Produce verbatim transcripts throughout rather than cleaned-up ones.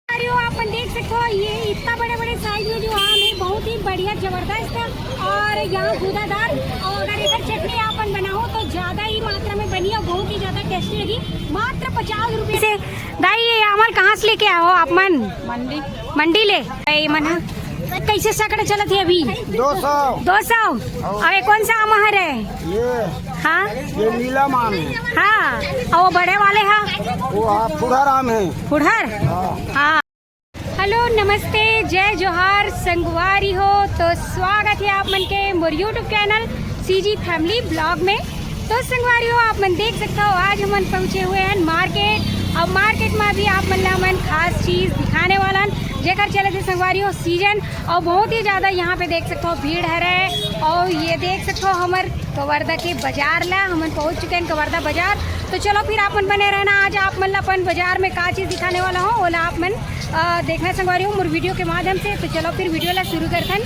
अरे वो अपन देख सकते हो, ये इतना बड़े बड़े साइज में जो आम है, बहुत ही बढ़िया, जबरदस्त है। और यहाँ गूदादार, और अगर इधर चटनी अपन बनाओ तो ज्यादा ही मात्रा में बनी और बहुत ही ज्यादा टेस्टी लगी। मात्र पचास रुपए से। दाई, ये आमल कहाँ से लेके आए हो आप मन? मंडी। मंडी ले? ये मन कैसे सैकड़े चलत है अभी? दो सौ। दो सौ। और ये कौन सा आम हरे? ये हाँ। ये नीला आम है। हाँ। और वो बड़े वाले हा? वो हाँ, फुड़हर आम है। फुड़हर। हाँ। हाँ। हेलो, नमस्ते, जय जोहार संगवारी हो। तो स्वागत है आप मन के मोर YouTube channel CG family blog में। तो संगवारी हो, आप मन देख सकते हो, आज हमन पहुँचे हुए हैं मार्केट। और मार्केट में भी आप मन ला हमन खास चीज दिखाने वाला हन, जेकर चलत है संगवारी हो सीजन। और बहुत ही ज्यादा यहाँ पे देख सकते हो भीड़ हरे। और ये देख सकते हो हमर कवर्धा के बाजार ला, हमन पहुँच चुके हैं कवर्धा बाजार। तो चलो फिर आप मन बने रहना, आज आप मन ला अपन बाजार में का चीज दिखाने वाला हो, ओला आप मन अ, देखना संगवारी हो मोर वीडियो के माध्यम से। तो चलो फिर वीडियो ला शुरू करथन।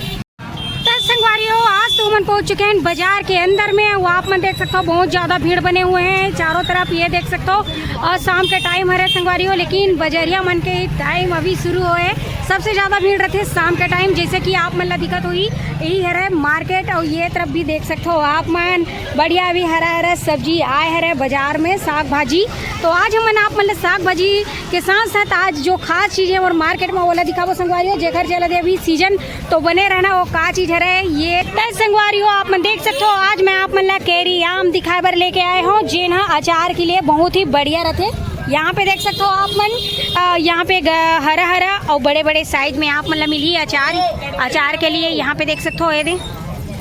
तो संगवारी हो, आज तो हमन पहुंच चुके हैं बाजार के अंदर में। वो आप मन देख सकते हो, बहुत ज्यादा भीड़ बने हुए हैं चारों तरफ, ये देख सकते हो। और शाम के टाइम हरे संगवारी हो, लेकिन बजरिया मन के टाइम अभी शुरू होए। सबसे ज्यादा भीड़ रहते शाम के टाइम, जैसे कि आप मन ला दिखत होही, यही हरे मार्केट। और ये तरफ भी देख सकते हो आप मन, बढ़िया अभी हरा हरा सब्जी आए हरे बाजार में, साग भाजी। तो आज हमन आप मन ला साग भाजी के साथ साथ आज जो खास चीज है और मार्केट में, ओला दिखाबो संगवारी हो, जेकर चलत है अभी सीजन। तो बने रहना, वो का चीज हरे ये। तो संगवारी हो, आप मन देख सकते हो, आज मैं आप मन ला केरी आम दिखाए बर लेके आए हूँ, जेन हा अचार के लिए बहुत ही बढ़िया रहते। यहाँ पे देख सकते हो आप मन, अ, यहाँ पे ग-, हरा हरा और बड़े बड़े साइज में आप मन ला मिली अचार, अचार के लिए। यहाँ पे देख सकते हो, ये दे।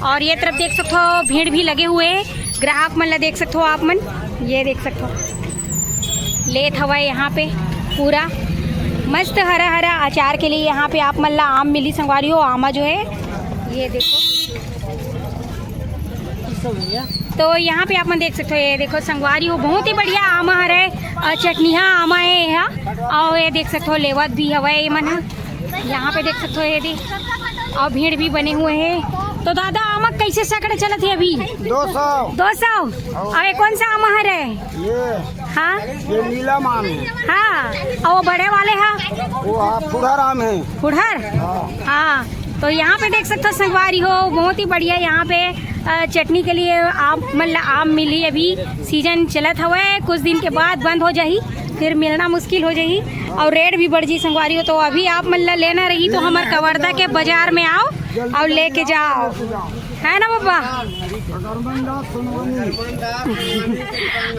और ये तरफ देख सकते हो, भीड़ भी लगे हुए हैं, ग्राहक मन ला देख सकते हो आप मन, ये देख सकते हो, लेत हवा यहाँ पे पूरा मस्त हरा हरा अचार के लिए। यहाँ पे आप मन ला आम मिली संगवारी हो, आमा जो है, ये देखो। तो यहाँ पे आप मन देख सकते हो, ये देखो संगवारी हो, बहुत ही बढ़िया आमा हरे और चटनिया आमा है यहाँ। और ये देख सकते हो, लेवत भी हवा ये मन ह। यहाँ पे देख सकते हो, ये दी, और भीड़ भी बने हुए हैं। तो दादा, आमा कैसे सैकड़े चलत है अभी? दो सौ। दो सौ। और ये कौन सा आमा हरे? ये हाँ। ये नीला आम है। हाँ। और वो बड़े वाले हा? वो हाँ, फुड़हर आम है। फुड़हर। हाँ। हाँ। तो यहाँ पे देख सकते हो संगवारी हो, बहुत ही बढ़िया यहाँ पे अ, चटनी के लिए आप मन ला आम मिली। अभी सीजन चलत हवय, कुछ दिन के बाद बंद हो जाही, फिर मिलना मुश्किल हो जाही और रेट भी बढ़ जी संगवारी हो। तो अभी आप मन ला लेना रही तो हमर कवर्धा के बाजार में आओ और लेके जाओ, है ना पापा?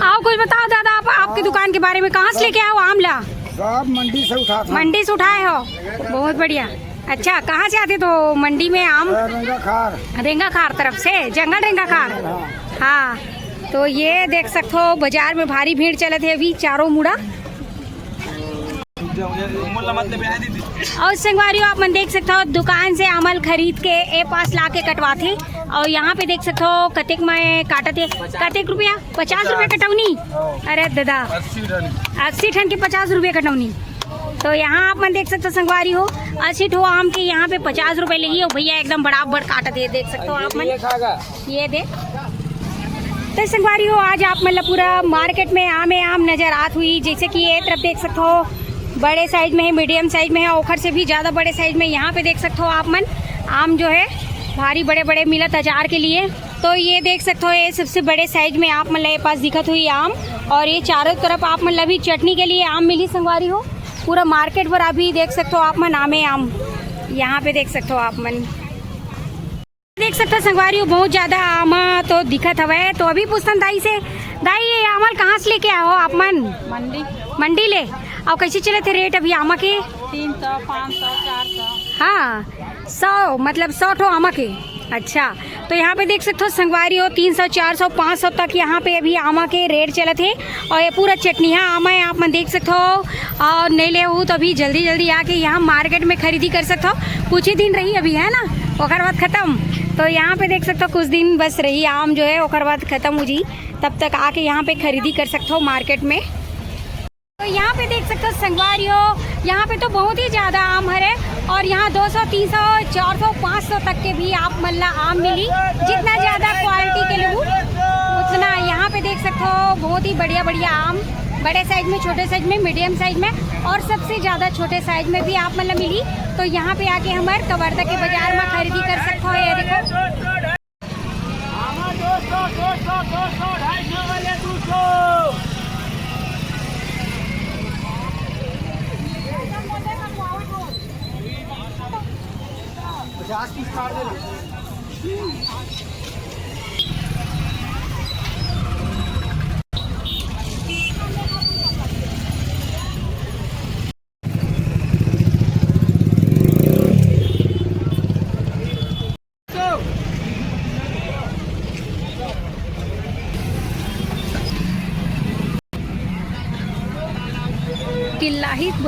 आओ, कुछ बताओ दादा, आप आपकी दुकान के बारे में, कहाँ से लेके आओ आम ला? सब मंडी से उठा था। मंडी से उठाए हो, बहुत बढ़िया। अच्छा, कहाँ से आते तो मंडी में आम? रेंगा खार। रेंगा खार तरफ से, जंगल रेंगा खार। हाँ। हाँ, तो ये देख सकते हो, बाजार में भारी भीड़ चलत है अभी चारों मुड़ा। और संगवारी हो, आप मन देख सकते हो, दुकान से आमल खरीद के ए पास ला के कटवाथे। और यहाँ पे देख सकते हो, कतेक में काटत है, कतेक रुपया? पचास रुपया कटौनी। अरे दादा, अस्सी ठन के पचास रुपया कटौनी। तो यहाँ आप मन देख सकते हो संगवारी हो, अस्सी ठो आम के यहाँ पे पचास रुपए लेही। और भैया एकदम बड़ा बड़ काटत है, देख सकते हो आप मन, ये दे। तो संगवारी हो, आज आप मन ला पूरा मार्केट में आमे आम नजर आत हुई, जैसे कि ये तरफ देख सकते हो, बड़े साइज में है, मीडियम साइज में है, ओखर से भी ज्यादा बड़े साइज में। यहाँ पे देख सकते हो आप मन, आम जो है भारी बड़े बड़े मिलत अचार के लिए। तो ये देख सकते हो, ये सबसे बड़े साइज में आप मन ला ये पास दिखत हुई आम, और ये चारों तरफ आप मन ला भी चटनी के लिए आम मिली संगवारी हो। पूरा मार्केट पर अभी देख सकते हो आप मन आमे आम, यहाँ पे देख सकते हो आप मन, देख सकते हो संगवारी हो, बहुत ज्यादा आमा तो दिखत हवय। तो अभी पूछतन दाई से, दाई ये आमल कहाँ से लेके आए हो आप मन? मंडी। मंडी ले। और कैसे चलत हे रेट अभी आमा के? तीन सौ, पाँच सौ, चार सौ। हाँ, सौ, मतलब सौ ठो आमा के। अच्छा, तो यहाँ पे देख सकते हो संगवारी हो, तीन सौ, चार सौ, पाँच सौ तक यहाँ पे अभी आमा के रेट चलत हे। और ये पूरा चटनिया आमा है, आप मन देख सकते हो। और नहीं ले हो तो अभी जल्दी जल्दी आके यहाँ मार्केट में खरीदी कर सकते हो। कुछ ही दिन रही अभी, है ना, ओकर बाद खत्म। तो यहाँ पे देख सकते हो, कुछ दिन बस रही आम जो है, ओकर बाद खत्म हो जी। तब तक आके यहाँ पे खरीदी कर सकते हो मार्केट में। तो यहाँ पे देख सकते हो संगवारी हो, यहाँ पे तो बहुत ही ज्यादा आम हरे। और यहाँ दो सौ, तीन सौ, चार सौ, पाँच सौ तक के भी आप मन ला आम मिली। जितना ज्यादा क्वालिटी के लेबू, उतना। यहाँ पे देख सकते हो, बहुत ही बढ़िया बढ़िया आम बड़े साइज में, छोटे साइज में, मीडियम साइज में और सबसे ज्यादा छोटे साइज में भी आप मन ला मिली। तो यहाँ पे आके हमर कवर्धा के बाजार में खरीदी कर सकते हो। ये देखो,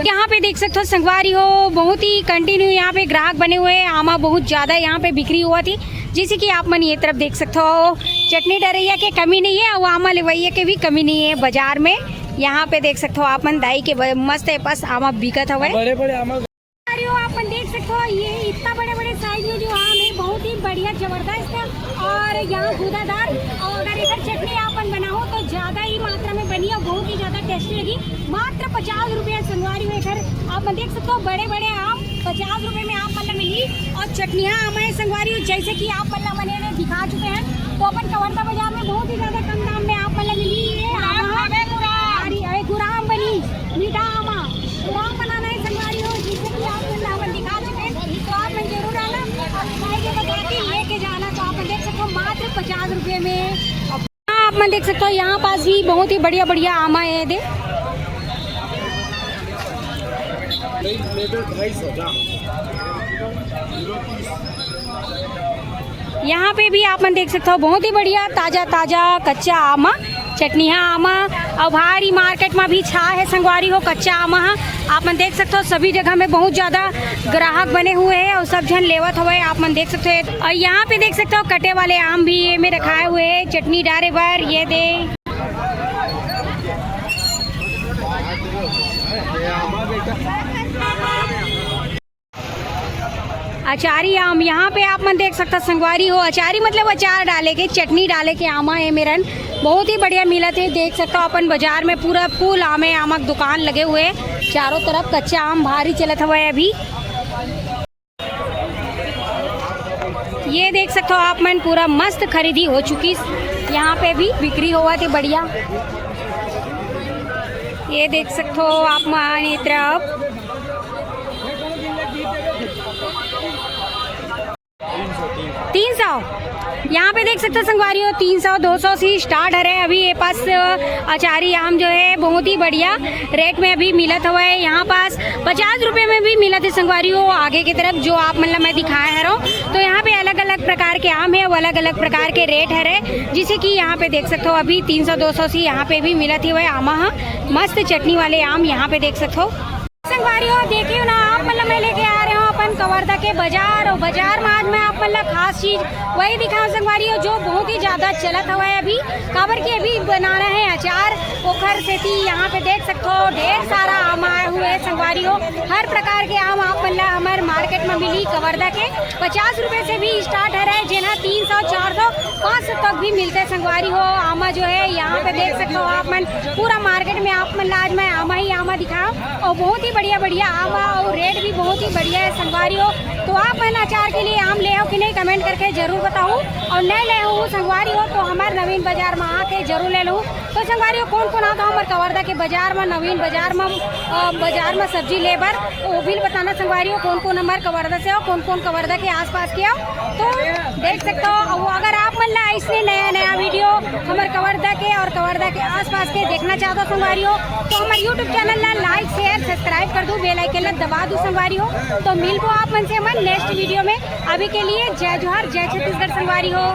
यहाँ पे देख सकते हो संगवारी हो, बहुत ही कंटिन्यू यहाँ पे ग्राहक बने हुए हैं। आमा बहुत ज्यादा यहाँ पे बिक्री हुआ थी, जैसे कि आप मन ये तरफ देख सकते हो। चटनी डरैया के कमी नहीं है और आमा लेवैया के भी कमी नहीं है बाजार में। यहाँ पे देख सकते हो आप मन, दाई के ब-, मस्त है पास आमा बिकत हवै। बड़े बड़े आमा। अरे वो आप मन देख सकते हो, ये इतना बड़े बड़े साइज में जो आम है, बहुत ही बढ़िया, जबरदस्त है। और यहाँ गूदादार, और अगर एकर चटनी आप मन बनाओ तो ज्यादा ही मात्रा में बनी और बहुत ही ज्यादा टेस्टी लगी। मात्र पचास रुपया संगवारी हो एकर, आप मन देख सकते हो, बड़े बड़े आम पचास रुपए में आप मन ला मिली। और चटनिया आमा है संगवारी हो, जैसे कि आप मन ला मने ने दिखा चुके हैं, तो अपन कवर्धा बाजार में बहुत ही ज्यादा कम दाम में आप मन ला मिली। ये आमा है। अरे, अरे, गुराम बनी, मीठा आमा, गुराम बनाना है संगवारी हो, जिसे कि आप मन ला अपन दिखा चुके हैं, तो आप मन जरूर आना और खाए के बता के लेके जाना। तो आप मन देख सकते हो, मात्र पचास रुपए में। आप मन देख सकते हो, यहाँ पास भी बहुत ही बढ़िया बढ़िया आमा है दे। यहाँ पे भी आप मन देख सकते हो, बहुत ही बढ़िया ताजा ताजा कच्चा आमा, चटनिया आमा। और बाहर ही मार्केट में भी छा है संगवारी हो कच्चा आमा ह। आप मन देख सकते हो, सभी जगह में बहुत ज्यादा ग्राहक बने हुए हैं और सब झन लेवत हवै। आप मन देख सकते हो, और यहाँ पे देख सकते हो, कटे वाले आम भी ये में रखाए हुए हैं चटनी डारे बर। ये दे अचारी आम, यहाँ पे आप मन देख सकता संगवारी हो, अचारी मतलब अचार डाले के, चटनी डाले के आमा है मेरन, बहुत ही बढ़िया मिलत है। देख सकता हो अपन बाजार में पूरा फुल आम है, आमा के दुकान लगे हुए हैं चारों तरफ, कच्चा आम भारी चलत हवै अभी। ये देख सकते हो आप मन, पूरा मस्त खरीदी हो चुकी, यहाँ पे भी बिक्री होवत है बढ़िया। ये देख सकते हो आप मन ये तरफ तीन सौ, यहाँ पे देख सकते हो संगवारी हो, तीन सौ, दो सौ से स्टार्ट हरे। अभी ये पास, अ, अचारी आम जो है बहुत ही बढ़िया रेट में अभी मिलत हवै। यहाँ पास पचास रुपये में भी मिलत है संगवारी हो। आगे की तरफ जो आप मतलब मैं दिखाए हरौं, तो यहाँ पे अलग अलग प्रकार के आम है, वो अलग अलग प्रकार के रेट हरे। जैसे कि यहाँ पे देख सकते हो, अभी तीन सौ दो सौ से यहाँ पे भी मिलत हवै आमा ह, मस्त चटनी वाले आम यहाँ पे देख सकते हो। संगवारी हो, देखियो ना, आप मन ला मैं लेके आ रहे हो अपन कवर्धा के बाजार, और बाजार में आज मैं आप मन ला खास चीज वही दिखाऊं संगवारी हो, जो बहुत ही ज्यादा चलत हवै अभी, काबर कि अभी बनाना है अचार, ओखर सेती यहाँ पे देख सकते हो ढेर सारा आम आए हुए हैं संगवारी हो। हर प्रकार के आम आप मन ला हमर मार्केट में मिली कवर्धा के। पचास रुपए से भी स्टार्ट हरे, जेन ह तीन सौ, चार सौ, पाँच सौ तक भी मिलते संगवारी हो। आमा जो है यहाँ पे देख सकते हो आप मन, पूरा मार्केट में आप मन ला आज मैं आमा ही आमा दिखाऊं। और बहुत ही बढ़िया बढ़िया आमा और रेट भी बहुत ही बढ़िया है संगवारी हो। तो आप मन अचार के लिए आम ले हो कि नहीं, कमेंट करके जरूर बताओ। और नहीं ले हो संगवारी हो तो हमारे नवीन बाजार में आके जरूर ले लो। तो संगवारी हो, कौन कौन आता हो हमारे कवर्धा के बाजार में, नवीन बाजार में, अ, बाजार में सब्जी ले बर, तो वो भी बताना संगवारी हो, कौन कौन हमारे कवर्धा से हो, कौन कौन कवर्धा के आसपास के हो। तो देख सकते हो, वो अगर आप मन ला ऐसे नया नया वीडियो हमारे कवर्धा के और कवर्धा के आसपास के देखना चाहते हो संगवारी हो, तो हमारे YouTube चैनल ला लाइक, शेयर, सब्सक्राइब कर दो, बेल आइकन ला दबा दो संगवारी हो। तो मिलबो आप मन से हमर नेक्स्ट वीडियो में। अभी के लिए जय जोहार, जय छत्तीसगढ़ संगवारी हो।